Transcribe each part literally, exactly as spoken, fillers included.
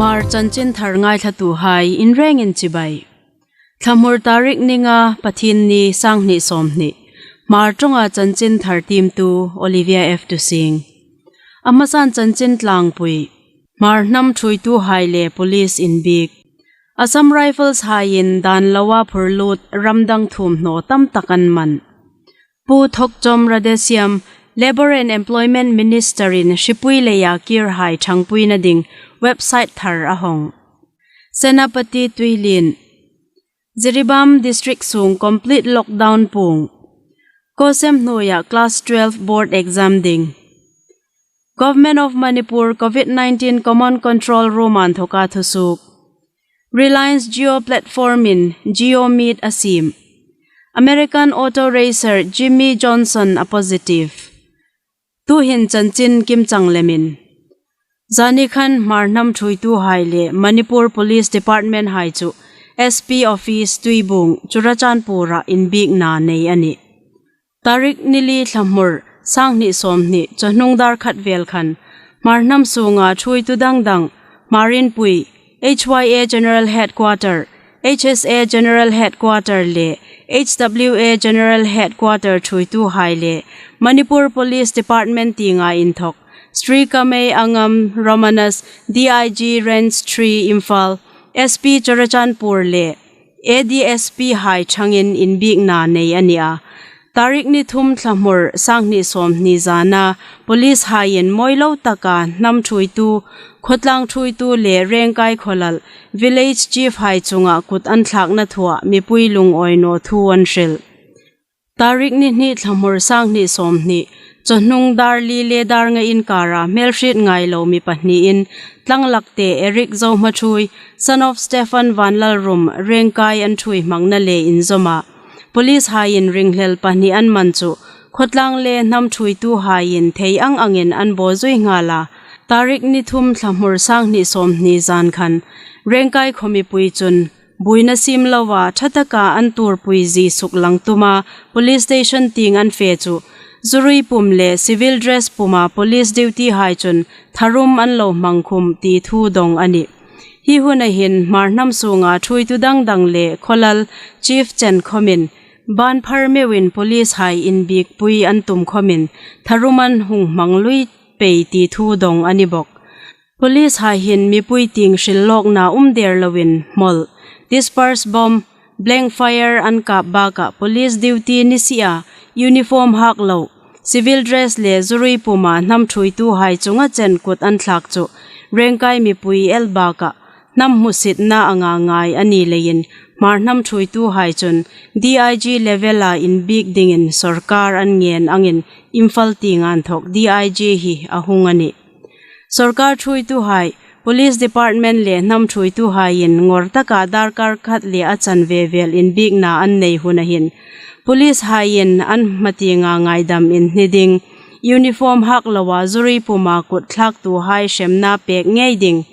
Hmar chanchin thar ngaithlatuhai inrengin chibai. Thlamur tarik ni nga, Pathienni, sanghni sawmhni. Hmar ṭawnga chanchin thar tiemtu Olivia F Tusing. A hmasan chanchin tlangpui. Hmar hnam ṭhuoituhai le police inbiek. Assam Rifles haiin dan loa phurlut ramdang thuomhnaw tamtak an man. Pu Thokchom Radheshyam, Labour and Employment Minister-in hripui leia kirhai ṭhangpuina ding website thar a hawng. Senapati tuilien. Jiribam District sung complete lockdown puong. Kawsem hnuoia class twelve board exam ding. Government of Manipur COVID nineteen Common Control Room inthawka thusuok. Reliance Jio Platform-in Jio Meet a siem. American auto racer Jimmie Johnson a positive. Tuhin chanchin kimchang lemin. Zanikhan Hmar hnam ṭhuoituhai le Manipur Police Department hai chu S P Office Tuibuong, Churachandpur-a inbiekna nei a nih. Tarik ni li, Thlamur, sanghni sawmhni, chawhnung dar khat vel khan Hmar hnam sunga ṭhuoitu dang dang, Hmar Inpui, H Y A General Headquarter, H S A General Headquarter le H W A General Headquarter ṭhuoituhai le Manipur Police Department tienga inthawk Sri Kamei Angam Romanus, D I G Range three Imphal, S P Churachandpur le A D S P hai ṭhangin inbiekna nei a nih a. Tarik ni thum, Thlamur, sanghni sawmhni zana police haiin mawi lo taka hnam ṭhuoitu, khawtlang ṭhuoitu le Rengkai khawlal village chief hai chunga kut an thlakna thua mipui lungawi naw thu an hril. Tarik ni hni, Thlamur, sanghni sawmhni, chawhnung dar li le dar nga inkara hmelhriet ngai lo mi pahniin, Tlanglakte Eric Zohmathui, son of Stephen Vanlalrum, Rengkai an ṭhuoi hmangna le inzawma police haiin ringhlel pahni an man chu khawtlang le hnam ṭhuoituhaiin thei ang angin an bawzui nghal a. Tarik ni thum, Thlamur, sanghni sawmhni zan khan Rengkai khaw mipui chun buoina siem loa ṭha taka an tuorpui zie suklang tuma police station tieng an fe chu, zurui pum le civil dress puma police duty hai chun tharum an lo hmang khum ti thu dawng a nih. Hi huna hin Hmar hnam sunga ṭhuoitu dang dang le khawlal chief chen khawmin, ban phar meuin police hai inbiekpui an tum khawmin tharum an hung hmang lui pei ti thu dawng a ni bawk. Police hai hin mipui tieng hril lawkna um der loin hmawl, disperse bomb, blank fire an kap bakah police duty ni sia uniform hak lo, civil dress le zurui puma hnam ṭhuoituhai chunga chen kut an thlak chu Rengkai mipui el bakah hnam hmusitna anga ngai a ni leiin Hmar hnam ṭhuoituhai chun D I G level-a inbiek dingin sawrkar an ngen angin Imphal tienga inthawk D I G hi a hung a nih. Sawrkar ṭhuoituhai, Police Department le hnam ṭhuoituhaiin ngawr taka darkar khat le a chanve vel inbiekna an nei huna hin, police haiin an hma tienga ngaidam inhni ding, uniform hak loa zurui puma kut thlaktuhai hremna pek ngei ding,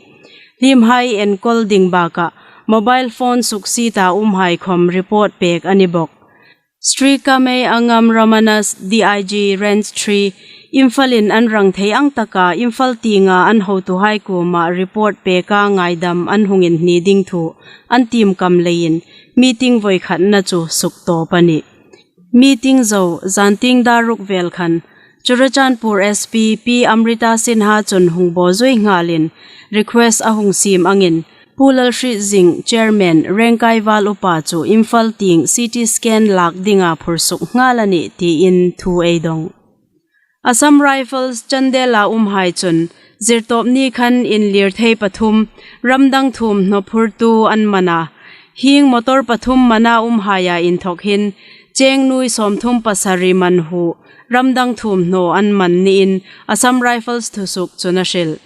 hliemhai enkawl ding bakah mobile phone suksieta umhai khawm report pek a ni bawk. Sri Kamei Angam Ramanas, D I G Range three, Imphal-in an rang thei ang taka Imphal tienga an hotuhai kuoma report peka ngaidam an hung inhni ding thu an tiem kam leiin meeting vawikhatna chu suktawp a nih. Meeting zo zantieng dar ruk vel khan Churachandpur S P Pi Amrita Sinha chun hung bawzui nghalin request a hung siem angin, Pu Lalhritzing, Chairman, Rengkai Val Upa chu Imphal tieng C T scan lak dinga phur suk nghal a nih tiin thu ei dawng. Assam Rifles Chandel-a umhai chun Zirtawpni khan inlirthei pathum, ramdang thuomhnaw phurtu an man a. Hieng motor pathum mana umhaia inthawk hin cheng nuoi sawmthum pasari man hu, ramdang thuomhnaw an man niin Assam Rifles thusuok chun a hril.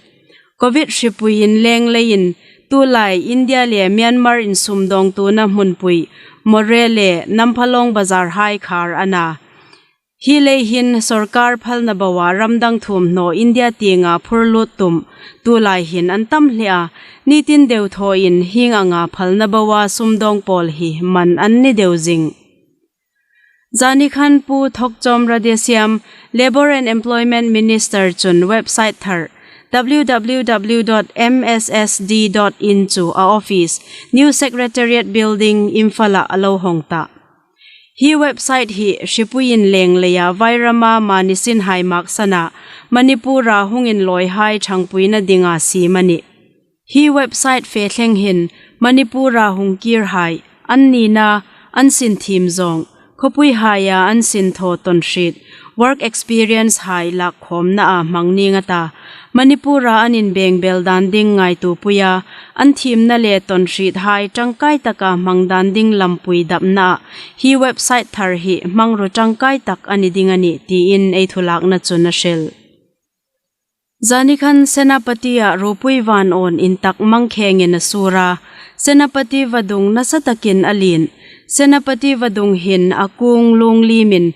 Covid hripuiin leng leiin tulai India le Myanmar insumdawngtuona hmunpui Moreh le Namphalong bazar hai khar a na. Hi lei hin sawrkar phalna boa ramdang thuomhnaw India tienga phurlut tum tulai hin an tam hle a, nitin deuthawin hieng anga phalna boa sumdawng pawl hi man an ni deu zing. Zanikhan Pu Thokchom Radheshyam, Labour and Employment Minister chun website thar W W W dot M S S D dot in chu a office, New Secretariat Building, Imphal-ah a lo hawng ta. Hi website hi hripuiin leng leia Vairama mani sinhai maksana Manipura hung inlawihai ṭhangpuina dinga siem a nih. Hi website fe thleng hin Manipura hung kirhai, an nina, an sin thiem zawng, khawpuihaia an sin thaw tawnhriet, work experience hai lakkhawmnaa hmang ning a ta. Manipura an inbengbel dan ding ngaituopuia, an thiemna le tawnhriethai ṭangkai taka hmang dan ding lampui dapnaa hi website thar hi hmangruo ṭangkai tak a ni ding a nih tiin ei thulakna chun a hril. Zanikhan Senapati-a ruopui vanawn intak mangkhengin a sur a, Senapati vadung nasa takin a lien. Senapati vadung hin a kung lunglimin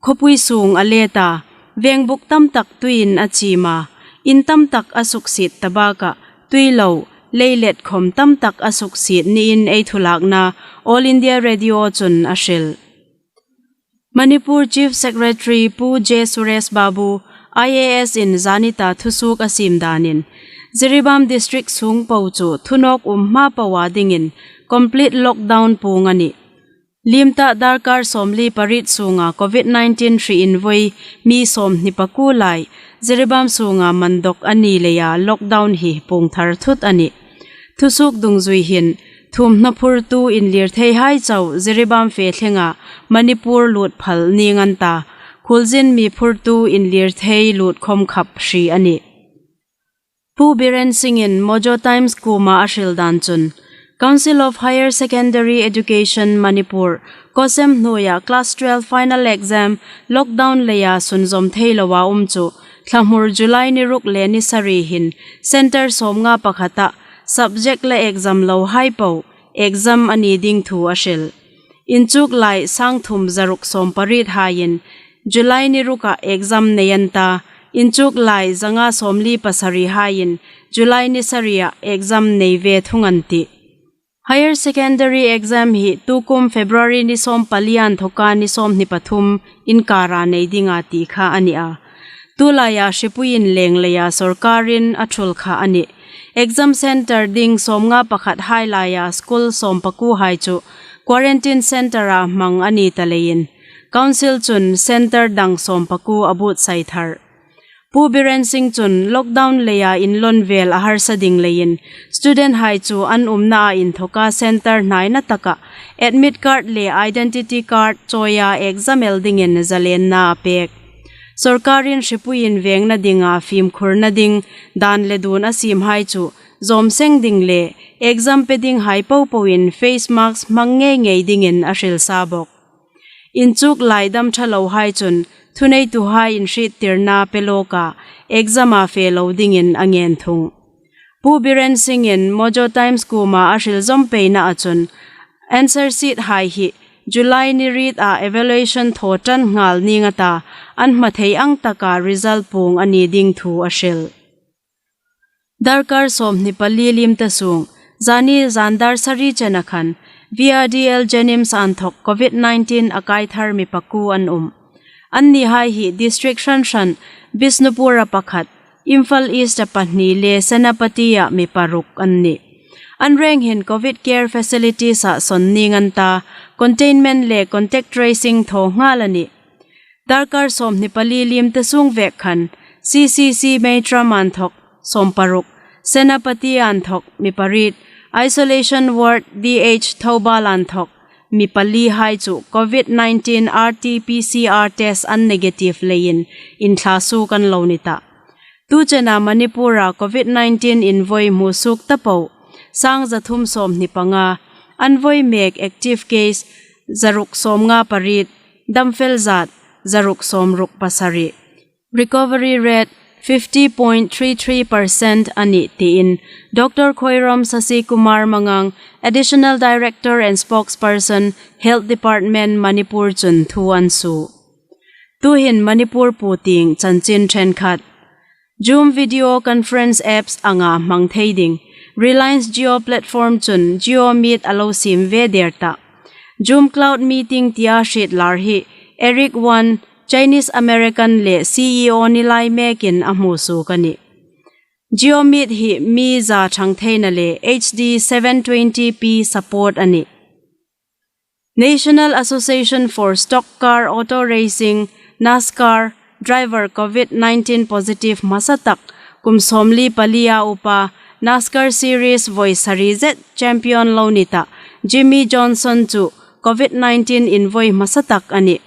khawpui sung a let a, vengbuk tam tak tuiin a chim a, in tam tak a suksiet ta bakah, tui lo, leilet khawm tam tak a suksiet niin ei thulakna All India Radio chun a hril. Manipur Chief Secretary Pu J Suresh Babu, I A S in zani ta thusuok a siem danin, Jiribam District sung po chu thunawk um hma poa dingin complete lockdown puong a nih. Liem ta darkar sawmli pariet sunga Covid nineteen hri invoi mi sawmhni pakuo lai, Jiribam sunga mandok a ni leia lockdown hi puong thar thut a nih. Thusuok dungzui hin, thuomhnaw phurtu inlirtheihai chau Jiribam fe thlenga Manipur lut phal ning an ta, khuolzin mi phurtu inlirthei lut khawm khap hri a nih. Pu Biren Singh-in Mojo Times kuoma a hril dan chun, Council of Higher Secondary Education Manipur, COHSEM hnuoia class twelve final exam lockdown leia sunzawm thei loa um chu, thlamur July ni ruk le ni sari hin center sawmnga pakhata subject le exam lohai po exam a ni ding thu a hril. Inchuk lai sangthum zaruk sawm pariet haiin July ni ruka exam nei an ta, inchuk lai zanga sawmli pasari haiin July ni saria exam nei ve thung an tih. Higher secondary exam hi tukum February ni sawmpali inthoka ni sawmhni pathum inkara nei dinga ti kha a ni a. Tulaia hripuiin leng leia sorkarin a thul kha a nih. Exam center ding sawmnga pakhat hai laia school sawmpakuo hai chu quarantine center-a hmang a ni ta leiin, council chun center dang sawmpakuo a buotsai thar. Pu Biren Singh chun lockdown leia inlawn vel a harsa ding leiin, student hai chu an umnaa inthoka center hnaina taka admit card le identity card chawia exam el dingin zalenna a pek. Sorkarin hripuiin vengna dinga fimkhurna ding dan le dun a siemhai chu zawm seng ding le exam pe dinghai popoin face mask hmang ngei ngei dingin a hril sa bawk. Inchuk lai dam ṭha lohai chun thuneituhai inhriettirna pe lawka exam-a fe lo dingin a ngen thung. Pu Biren Singh-in Mojo Times kuoma a hril zawm peinaa chun, answer sheet hai hi July ni rieta evaluation thaw ṭan nghal ning a ta, an hmathei ang taka result puong a ni ding thu a hril. Darkar sawmhni pali liem ta sung, zani zan dar sari chena khan, V R D L JNIMS inthawk Covid nineteen a kai thar mi pakuo an um. Annihai hi district hran hran, Bishnupur-a pakhat, Imphal East-a pahni le Senapati-a mi paruk an nih. An reng hin Covid care facilities-a sawn ning an ta, containment le contact tracing thaw nghal a nih. Darkar sawmhni pali liem ta sung vek khan, C C C Meitram inthawk sawmparuk, Senapati inthawk mi pariet, isolation ward D H Thoubal inthawk mi palihai chu Covid nineteen R T P C R test an negative leiin inthla suok an lo ni ta. Tu chena Manipur-a Covid nineteen invoi hmusuok ta po, sang zathum sawmhni panga, an voi mek active case zaruk sawmnga pariet, damfel zat zaruk sawmruk pasari. Recovery rate fifty point three three percent a nih tiin Doctor Khoirom Sasikumar Mangang, Additional Director and Spokesperson, Health Department, Manipur chun thu an suo. Tuhin Manipur puotieng chanchin ṭhenkhat. Zoom video conference apps anga hmang thei ding. Reliance Jio platform chun Jio Meet a lo siem ve der ta. Zoom Cloud Meeting tia hriet lar hi Eric Yuan, Chinese American le C E O ni lai mekin a hmusuok a nih. Jio Meet hi mi za ṭhang theina le H D seven twenty p support a nih. National Association for Stock Car Auto Racing, NASCAR, driver COVID nineteen positive hmasa tak, kum sawmli palia upa, NASCAR Series voi sari zet champion lo ni ta, Jimmie Johnson chu COVID nineteen invoi hmasa tak a nih.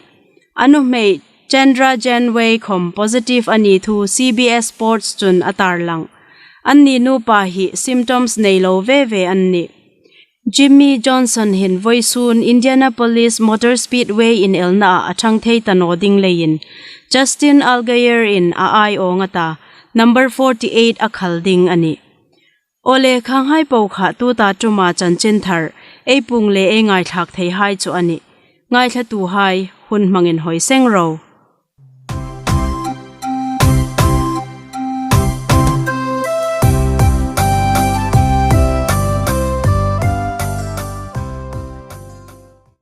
A nuhmei Chandra Janway khom positive a ni thu C B S Sports chun a tarlang. Anni nupa hi symptoms nei lo ve ve an nih. Jimmie Johnson hin voisun Indianapolis Motor Speedway inelna a ṭhang thei ta naw ding leiin Justin Allgaier in a aiawng a ta, number forty-eight a khal ding a nih. Awle, khanghai po kha tuta ṭuma chanchin thar ei puong le ei ngaithlak theihai chu a nih. Ngaithlatuhai, hun hmangin hoi seng ro.